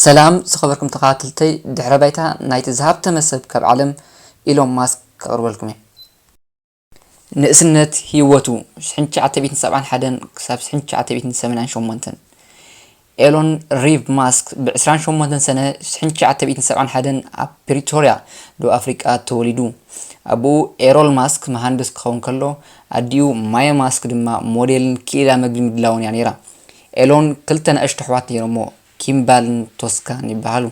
ሰላም ዝኸበርኩም ተኸታተልተይ፣ ድሕረ ባይታ ናይቲ ዝሃብተመ ሰብ ካብ ዓለም ኢሎን ማስክ ከቕርበልኩም እየ። ንእስነት ህይወቱ፣ ሽሕን ትሽዓተ ሚእትን ሰብዓን ሓደን ክሳብ ሽሕን ትሽዓተ ሚእትን ሰማንያን ሸሞንተን። ኤሎን ሪቭ ማስክ ብ ዕስራን ሸሞንተን ሰነ ሽሕን ትሽዓተ ሚእትን ሰብዓን ሓደን ኣብ ፕሪቶርያ፣ ደቡብ ኣፍሪቃ ተወሊዱ። ኣቦኡ ኤሮል ማስክ መሃንድስ ክኸውን ከሎ፣ ኣዲኡ ማያ ማስክ ድማ ሞዴልን ክኢላ መግቢ ምድላውን እያ ነይራ። ኤሎን ክልተ ንኣሽቱ ኣሕዋት ነይሮሞ፣ ኪምባልን ቶስካን ይበሃሉ።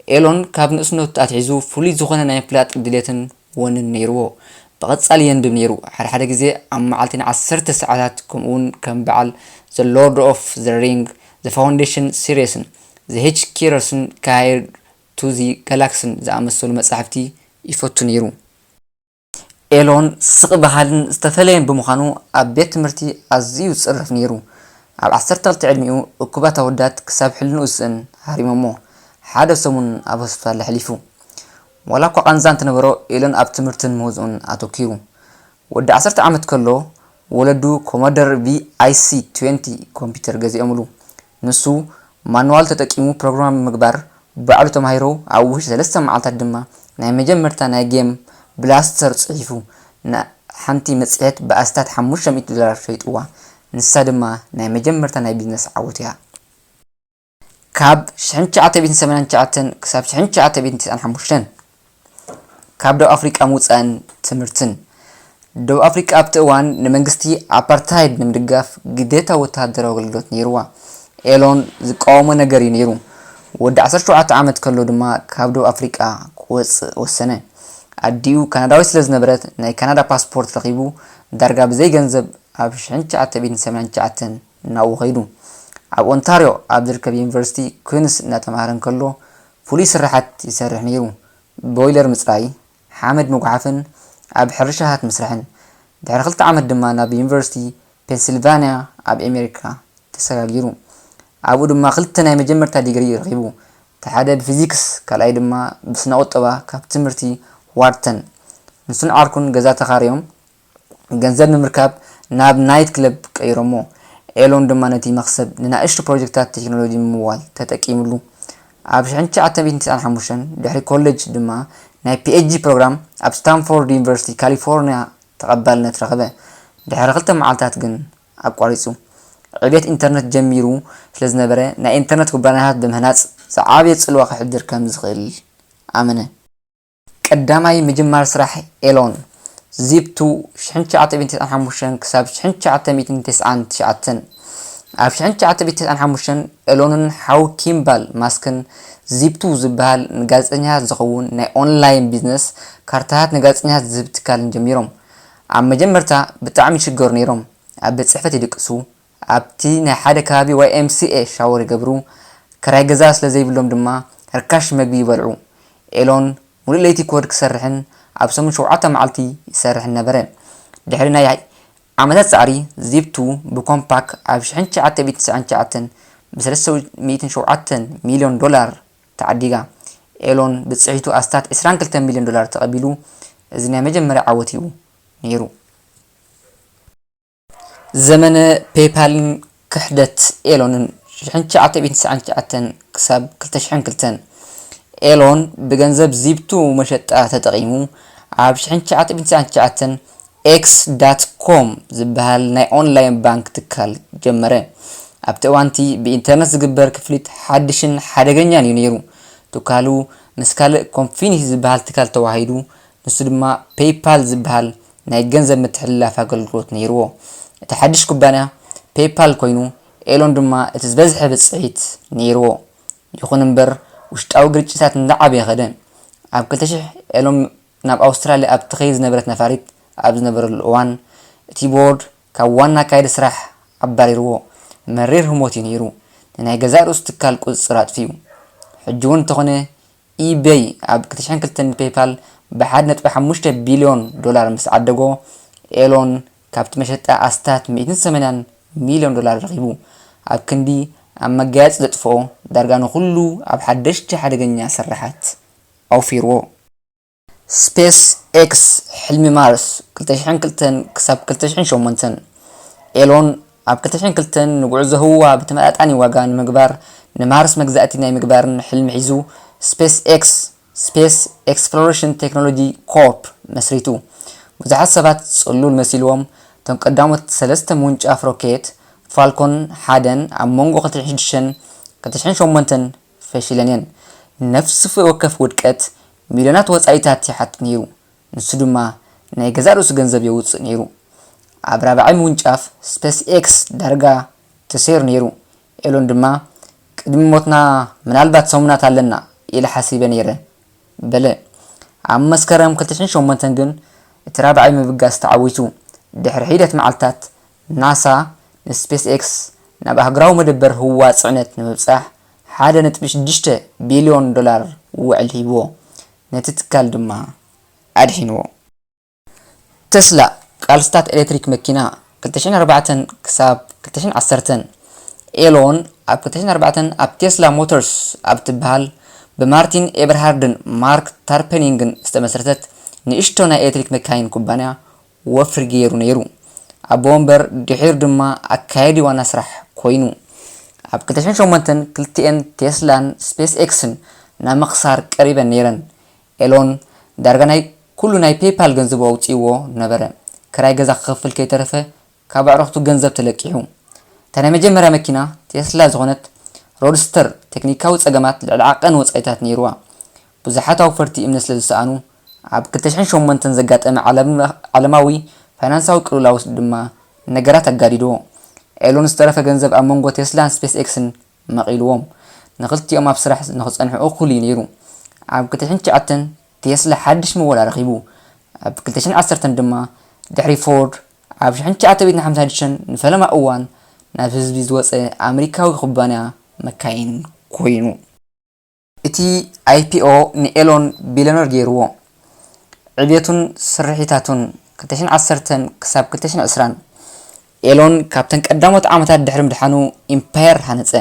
ኤሎን ካብ ንእስነቱ ኣትሒዙ ፍሉይ ዝኾነ ናይ ምፍላጥ ድሌትን ወንን ነይርዎ። ብቐጻሊ የንብብ ነይሩ። ሓደ ሓደ ግዜ ኣብ መዓልቲ ንዓሰርተ ሰዓታት ከምኡውን ከም በዓል The Lord of the Ring፣ The Foundation Seriesን The Hitchhiker's Guide to the Galaxyን ዝኣመሰሉ መጻሕፍቲ ይፈቱ ነይሩ። ኤሎን ስቕ በሃልን ዝተፈለየን ብምዃኑ ኣብ ቤት ትምህርቲ ኣዝዩ ዝጽረፍ ነይሩ። ኣብ ዓሰርተ ክልተ ዕድሚኡ እኩባት ኣወዳት ክሳብ ሕልንኡ ዝስእን ሃሪሞሞ። ሓደ ሰሙን ኣብ ሆስፒታል ኣሕሊፉ። ዋላ እኳ ቃንዛ እንተነበሮ፣ ኤሎን ኣብ ትምህርትን ምህዞኡን ኣተኲሩ። ወዲ ዓሰርተ ዓመት ከሎ፣ ወለዱ ኮሞደር ቪ ኣይ ሲ ትዌንቲ ኮምፒውተር ገዚኦምሉ። ንሱ ማንዋል ተጠቂሙ ፕሮግራም ምግባር ባዕሉ ተማሂሩ፣ ኣብ ውሽጢ ሰለስተ መዓልታት ድማ ናይ መጀመርታ ናይ ጌም ብላስተር ጽሒፉ፣ ንሓንቲ መጽሔት ብኣስታት ሓሙሽተ ሚእቲ ዶላር ሸይጥዋ። ንሳ ድማ ናይ መጀመርታ ናይ ቢዝነስ ዓወቱ እያ። ካብ ሽሕን ትሽዓተ ሚእትን ሰማንያን ትሽዓተን ክሳብ ሽሕን ትሽዓተ ሚእትን ተስዓን ሓሙሽተን። ካብ ደቡብ ኣፍሪቃ ምውጻእን ትምህርትን። ደቡብ ኣፍሪቃ ኣብቲ እዋን ንመንግስቲ ኣፓርታይድ ንምድጋፍ ግዴታ ወተሃደራዊ ኣገልግሎት ነይርዋ። ኤሎን ዝቃወሞ ነገር እዩ ነይሩ። ወዲ ዓሰርተ ሸውዓተ ዓመት ከሎ ድማ ካብ ደቡብ ኣፍሪቃ ክወጽእ ወሰነ። ኣዲኡ ካናዳዊት ስለ ዝነበረት፣ ናይ ካናዳ ፓስፖርት ረኺቡ ዳርጋ ብዘይ ገንዘብ ኣብ ሽሕን ትሽዓተ ሚእትን ሰማንያን ትሽዓተን ናብኡ ከይዱ። ኣብ ኦንታርዮ ኣብ ዝርከብ ዩኒቨርሲቲ ኩንስ እናተማሃረ እንከሎ፣ ፍሉይ ስርሓት ይሰርሕ ነይሩ። ቦይለር ምጽራይ፣ ሓመድ ምጉሓፍን ኣብ ሕርሻታት ምስራሕን። ድሕሪ ክልተ ዓመት ድማ ናብ ዩኒቨርሲቲ ፔንሲልቫንያ ኣብ ኣሜሪካ ተሰጋጊሩ። ኣብኡ ድማ ክልተ ናይ መጀመርታ ዲግሪ ረኺቡ። እቲ ሓደ ብፊዚክስ፣ ካልኣይ ድማ ብስነ ቁጠባ ካብ ትምህርቲ ዋርተን። ንሱን ዓርኩን ገዛ ተኻርዮም ገንዘብ ንምርካብ ናብ ናይት ክለብ ቀይሮሞ። ኤሎን ድማ ነቲ መኽሰብ ንናእሽቱ ፕሮጀክታት ቴክኖሎጂ ንምምዋል ተጠቂምሉ። ኣብ ሽሕን ትሽዓተ ሚእትን ተስዓን ሓሙሽተን ድሕሪ ኮሌጅ ድማ ናይ ፒ ኤች ዲ ፕሮግራም ኣብ ስታንፎርድ ዩኒቨርሲቲ ካሊፎርኒያ ተቐባልነት ረኸበ። ድሕሪ ክልተ መዓልታት ግን ኣቋሪጹ። ዕብየት ኢንተርነት ጀሚሩ ስለ ዝነበረ፣ ናይ ኢንተርነት ኩባንያታት ብምህናጽ ዝዓበየ ጽልዋ ከሕድር ከም ዝኽእል ኣመነ። ቀዳማይ ምጅማር ስራሕ ኤሎን፣ ዚፕ ቱ፣ ሽሕን ትሽዓተ ሚእትን ተስዓን ሓሙሽተን ክሳብ ሽሕን ትሽዓተ ሚእትን ተስዓን ትሽዓተን። ኣብ ሽሕን ትሽዓተ ሚእትን ተስዓን ሓሙሽተን ኤሎንን ሓው ኪምባል ማስክን ዚፕ ቱ ዝበሃል ንጋዜጠኛታት ዝኸውን ናይ ኦንላይን ቢዝነስ ካርታታት ንጋዜጠኛታት ዝህብ ትካልን ጀሚሮም። ኣብ መጀመርታ ብጣዕሚ ይሽገሩ ነይሮም። ኣብ ቤት ጽሕፈት ይድቅሱ፣ ኣብቲ ናይ ሓደ ከባቢ ዋይ ኤም ሲ ኤ ሻወር ይገብሩ፣ ክራይ ገዛ ስለ ዘይብሎም ድማ ርካሽ መግቢ ይበልዑ። ኤሎን ሙሉእ ለይቲ ኮድ ክሰርሕን ኣብ ሰሙን ሸውዓተ መዓልቲ ይሰርሕን ነበረ። ድሕሪ ናይ ዓመታት ጻዕሪ፣ ዚፕ ቱ ብኮምፓክ ኣብ ሽሕን ትሽዓተ ሚእትን ተስዓን ትሽዓተን ብ ሰለስተ ሚእትን ሸውዓተን ሚልዮን ዶላር ተዓዲጋ። ኤሎን ብጽሒቱ ኣስታት ዕስራን ክልተን ሚልዮን ዶላር ተቐቢሉ። እዚ ናይ መጀመርያ ዓወት እዩ ነይሩ። ዘመነ ፔፓልን ክሕደት ኤሎንን፣ ሽሕን ትሽዓተ ሚእትን ተስዓን ትሽዓተን ክሳብ ክልተ ሽሕን ክልተን። ኤሎን ብገንዘብ ዚፕ ቱ መሸጣ ተጠቒሙ፣ ኣብ ሽሕን ትሽዓተ ሚእትን ተስዓን ትሽዓተን ኤክስ ዳት ኮም ዝበሃል ናይ ኦንላይን ባንክ ትካል ጀመረ። ኣብቲ እዋንቲ ብኢንተርነት ዝግበር ክፍሊት ሓድሽን ሓደገኛን እዩ ነይሩ። ትካሉ ምስ ካልእ ኮንፊኒቲ ዝበሃል ትካል ተዋሂዱ፣ ንሱ ድማ ፔይፓል ዝበሃል ናይ ገንዘብ ምትሕልላፍ ኣገልግሎት ነይርዎ። እቲ ሓድሽ ኩባንያ ፔይፓል ኮይኑ፣ ኤሎን ድማ እቲ ዝበዝሐ ብጽሒት ነይርዎ። ይኹን እምበር፣ ውሽጣዊ ግርጭታት እንዳዓበየ ኸደ። ኣብ ክልተ ሽሕ ኤሎን ናብ ኣውስትራልያ ኣብ ትኸይድ ዝነበረት ነፋሪት ኣብ ዝነበረሉ እዋን፣ እቲ ቦርድ ካብ ዋና ኣካያዲ ስራሕ ኣባሪርዎ። መሪር ህሞት እዩ ነይሩ። ንናይ ገዛእ ርእሱ ትካል ቁጽጽር ኣጥፊኡ። ሕጂ እውን እንተኾነ፣ ኢቤይ ኣብ ክልተ ሽሕን ክልተን ንፔይፓል ብ ሓደ ነጥቢ ሓሙሽተ ቢልዮን ዶላር ምስ ዓደጎ፣ ኤሎን ካብቲ መሸጣ ኣስታት ሚእትን ሰማንያን ሚልዮን ዶላር ረኺቡ። ኣብ ክንዲ ኣብ መጋየጺ ዘጥፍኦ፣ ዳርጋ ንኹሉ ኣብ ሓደሽቲ ሓደገኛ ስርሓት ኣውፊርዎ። ስፔስ ኤክስ፣ ሕልሚ ማርስ፣ ክልተ ሽሕን ክልተን ክሳብ ክልተ ሽሕን ሸሞንተን። ኤሎን ኣብ ክልተ ሽሕን ክልተን ንጉዕዞ ህዋ ብተመጣጣኒ ዋጋ ንምግባር ንማርስ መግዛእቲ ናይ ምግባርን ሕልሚ ሒዙ ስፔስ ኤክስ፣ ስፔስ ኤክስፕሎሬሽን ቴክኖሎጂ ኮርፕ መስሪቱ። ብዙሓት ሰባት ጽሉል መሲልዎም፣ እቶም ቀዳሞት ሰለስተ ምውንጫፍ ሮኬት ፋልኮን ሓደን ኣብ መንጎ ክልተ ሽሕን ሽዱሽተን ክልተ ሽሕን ሸሞንተን ፈሺለን እየን። ነፍሲ ወከፍ ውድቀት ሚልዮናት ወጻኢታት ይሓትት ነይሩ። ንሱ ድማ ናይ ገዛእ ርእሱ ገንዘብ የውጽእ ነይሩ። ኣብ ራብዓይ ምውንጫፍ ስፔስ ኤክስ ዳርጋ ተሰይሩ ነይሩ። ኤሎን ድማ፣ "ቅድሚ ሞትና ምናልባት ሰሙናት ኣለና ኢለ ሓሲበ ነይረ" በለ። ኣብ መስከረም ክልተ ሽሕን ሸሞንተን ግን እቲ ራብዓይ ምብጋስ ተዓዊቱ። ድሕሪ ሒደት መዓልታት ናሳ ንስፔስ ኤክስ ናብ ኣህጉራዊ መደበር ህዋ ጽዕነት ንምብጻሕ ሓደ ነጥቢ ሽዱሽተ ቢልዮን ዶላር ውዕል ሂብዎ። ነቲ ትካል ድማ ኣድሒንዎ። ተስላ፣ ቃልስታት ኤሌክትሪክ መኪና፣ ክልተ ሽሕን ኣርባዕተን ክሳብ ክልተ ሽሕን ዓሰርተን። ኤሎን ኣብ ክልተ ሽሕን ኣርባዕተን ኣብ ቴስላ ሞተርስ ኣብ ትበሃል ብማርቲን ኤበርሃርድን ማርክ ታርፐኒንግን ዝተመስረተት ንእሽቶ ናይ ኤሌክትሪክ መካይን ኩባንያ ወፍሪ ገይሩ ነይሩ። ኣቦ ወንበር፣ ድሒሩ ድማ ኣካያዲ ዋና ስራሕ ኮይኑ። ኣብ ክልተ ሽሕን ሸሞንተን ክልቲኤን ቴስላን ስፔስ ኤክስን ናብ ምኽሳር ቀሪበን ነይረን። ኤሎን ዳርጋ ናይ ኩሉ ናይ ፔይፓል ገንዘቡ ኣውጺእዎ ነበረ። ክራይ ገዛ ክኸፍል ከይተረፈ ካብ ኣዕሩኽቱ ገንዘብ ተለቂሑ። እታ ናይ መጀመርያ መኪና ቴስላ ዝኾነት ሮድስተር ቴክኒካዊ ጸገማት ልዕሊ ዓቐን ወጻኢታት ነይርዋ። ብዙሓት ኣውፈርቲ እምነት ስለ ዝሰኣኑ፣ ኣብ ክልተ ሽሕን ሸሞንተን ዘጋጠመ ዓለም-፣ ዓለማዊ ፋይናንሳዊ ቅልውላው ድማ ነገራት ኣጋዲድዎ። ኤሎን ዝተረፈ ገንዘብ ኣብ መንጎ ቴስላን ስፔስ ኤክስን መቒልዎም። ንኽልቲኦም ኣብ ስራሕ ንኽጸንሑ እኹል እዩ ነይሩ። ኣብ ክልተ ሽሕን ትሽዓተን ቴስላ ሓድሽ ምወላ ረኺቡ። ኣብ ክልተ ሽሕን ዓሰርተን ድማ ድሕሪ ፎርድ ኣብ ሽሕን ትሽዓተ ሚእትን ሓምሳን ሽዱሽተን ንፈለማ እዋን ናብ ህዝቢ ዝወጸ ኣመሪካዊ ኩባንያ መካይን ኮይኑ። እቲ ኣይ ፒ ኦ ንኤሎን ቢልዮነር ገይርዎ። ዕብየቱን ስርሒታቱን ክልተ ሽሕን ዓሰርተን ክሳብ ክልተ ሽሕን ዕስራን። ኤሎን ካብተን ቀዳሞት ዓመታት ድሕሪ ምድሓኑ ኢምፓየር ሃነጸ።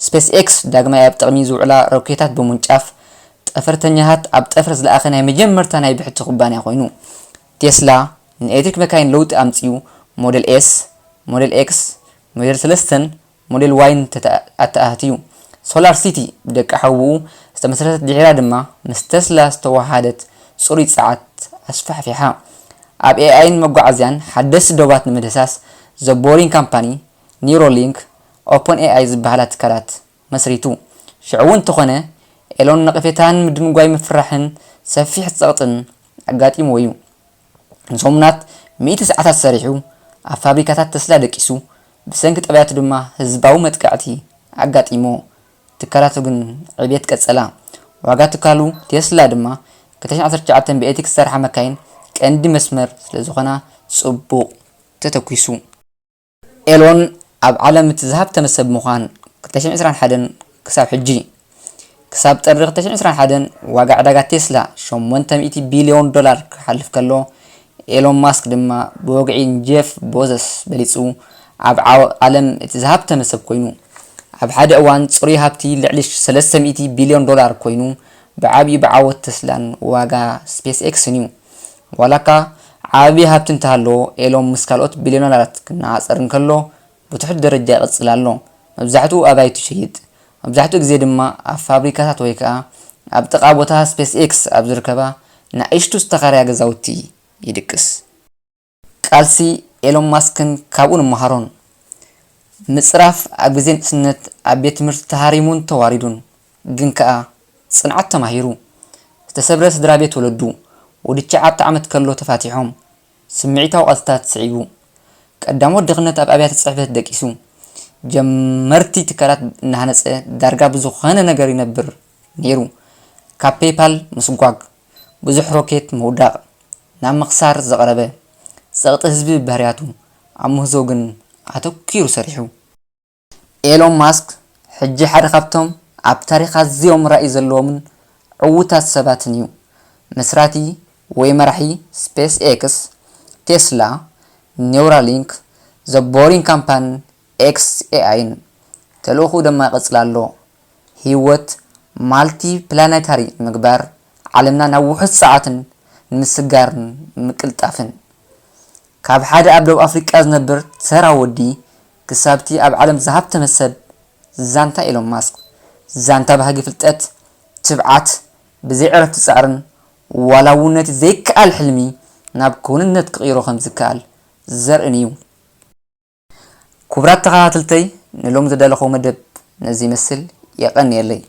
ስፔስ ኤክስ ዳግማይ ኣብ ጥቕሚ ዝውዕላ ሮኬታት ብምውንጫፍ፣ ጠፈርተኛታት ኣብ ጠፈር ዝለኣኸ ናይ መጀመርታ ናይ ብሕቲ ኩባንያ ኮይኑ። ቴስላ ንኤሌክትሪክ መካይን ለውጢ ኣምጺኡ፣ ሞዴል ኤስ፣ ሞዴል ኤክስ፣ ሞዴል ሰለስተን ሞዴል ዋይን ተተ-፣ ኣተኣህትዩ። ሶላር ሲቲ ብደቂ ሓውብኡ ዝተመስረተት ድሒራ ድማ ምስ ተስላ ዝተዋሃደት ጽሩይ ጸዓት ኣስፋሕፊሓ። ኣብ ኤ ኣይን መጓዓዝያን ሓደስቲ ዶባት ንምድህሳስ ዘ ቦሪንግ ካምፓኒ፣ ኒውሮሊንክ፣ ኦፐን ኤ ኣይ ዝበሃላ ትካላት መስሪቱ። ሽዑ እውን እንተኾነ ኤሎን ነቐፌታን ምድንጓይ ምፍርራሕን ሰፊሕ ጸቕጥን ኣጋጢምዎ እዩ። ንሰሙናት ሚእቲ ሰዓታት ሰሪሑ፣ ኣብ ፋብሪካታት ተስላ ደቂሱ፣ ብሰንኪ ጠባያቱ ድማ ህዝባዊ መጥቃዕቲ ኣጋጢሞ። ትካላቱ ግን ዕብየት ቀጸላ። ዋጋ ትካሉ ቴስላ ድማ ክልተ ሽሕን ዓሰርተ ትሽዓተን ብኤሌክትሪክ ዝሰርሓ መካይን ቀንዲ መስመር ስለ ዝኾና ጽቡቕ ተተኲሱ። ኤሎን ኣብ ዓለም እቲ ዝሃብተመ ሰብ ምዃን ክልተ ሽሕን ዕስራን ሓደን ክሳብ ሕጂ። ክሳብ ጥሪ ክልተ ሽሕን ዕስራን ሓደን ዋጋ ዕዳጋ ቴስላ ሸሞንተ ሚእቲ ቢልዮን ዶላር ክሓልፍ ከሎ፣ ኤሎን ማስክ ድማ ብወግዒ ንጄፍ ቦዘስ በሊጹ ኣብ ዓው-፣ ዓለም እቲ ዝሃብተመ ሰብ ኮይኑ። ኣብ ሓደ እዋን ጽሩይ ሃብቲ ልዕሊ ሰለስተ ሚእቲ ቢልዮን ዶላር ኮይኑ፣ ብዓቢኡ ብዓወት ተስላን ዋጋ ስፔስ ኤክስን እዩ። ዋላ እኳ ዓቢ ሃብቲ እንተሃለዎ፣ ኤሎን ምስ ካልኦት ቢልዮነራት ክነጻጸር እንከሎ፣ ብትሑት ደረጃ ይቕጽል ኣሎ። መብዛሕትኡ ኣባይቱ ይሸይጥ። መብዛሕትኡ ግዜ ድማ ኣብ ፋብሪካታት ወይ ከኣ ኣብ ጥቓ ቦታ ስፔስ ኤክስ ኣብ ዝርከባ ንኣሽቱ ዝተኻረያ ገዛውቲ ይድቅስ። ቃልሲ ኤሎን ማስክን ካብኡ ንመሃሮን። ምጽራፍ ኣብ ግዜ ንእስነት ኣብ ቤት ትምህርቲ ተሃሪሙን ተዋሪዱን፣ ግን ከኣ ጽንዓት ተማሂሩ። ዝተሰብረ ስድራ ቤት ወለዱ፣ ወዲ ትሽዓተ ዓመት ከሎ ተፋቲሖም፣ ስምዒታዊ ቃልስታት ስዒቡ። ቀዳሞት ድኽነት ኣብ ኣብያተ ጽሕፈት ደቂሱ። ጀመርቲ ትካላት እናሃነጸ ዳርጋ ብዝኾነ ነገር ይነብር ነይሩ። ካብ ፔይፓል ምስጓግ፣ ብዙሕ ሮኬት ምውዳቕ፣ ናብ ምኽሳር ዘቕረበ። ጸቕጢ ህዝቢ ብባህርያቱ፣ ኣብ ምህዞ ግን ኣተኲሩ ሰሪሑ። ኤሎን ማስክ ሕጂ ሓደ ካብቶም ኣብ ታሪኽ ኣዝዮም ራእይ ዘለዎምን ዕዉታት ሰባትን እዩ። መስራቲ ወይ መራሒ ስፔስ ኤክስ፣ ቴስላ፣ ኒውራሊንክ፣ ዘ ቦሪንግ ካምፓኒን ኤክስ ኤ ኣይን። ተልእኾኡ ድማ ይቕጽል ኣሎ። ህይወት ማልቲ ፕላኔታሪ ንምግባር፣ ዓለምና ናብ ውሑስ ጸዓትን ንምስጋርን ምቅልጣፍን። ካብ ሓደ ኣብ ደቡብ ኣፍሪቃ ዝነብር ተራ ወዲ ክሳብቲ ኣብ ዓለም ዝሃብተመ ሰብ ዛንታ ኤሎን ማስክ፣ ዛንታ ባህጊ ፍልጠት፣ ትብዓት፣ ብዘይ ዕረፍቲ ጻዕርን ዋላ እውን ነቲ ዘይከኣል ሕልሚ ናብ ክውንነት ክቕይሮ ከም ዝከኣል ዘርእን እዩ። ክቡራት ተኸታተልተይ፣ ንሎም ዝደለኹ መደብ ነዚ ይመስል። የቐንየለይ።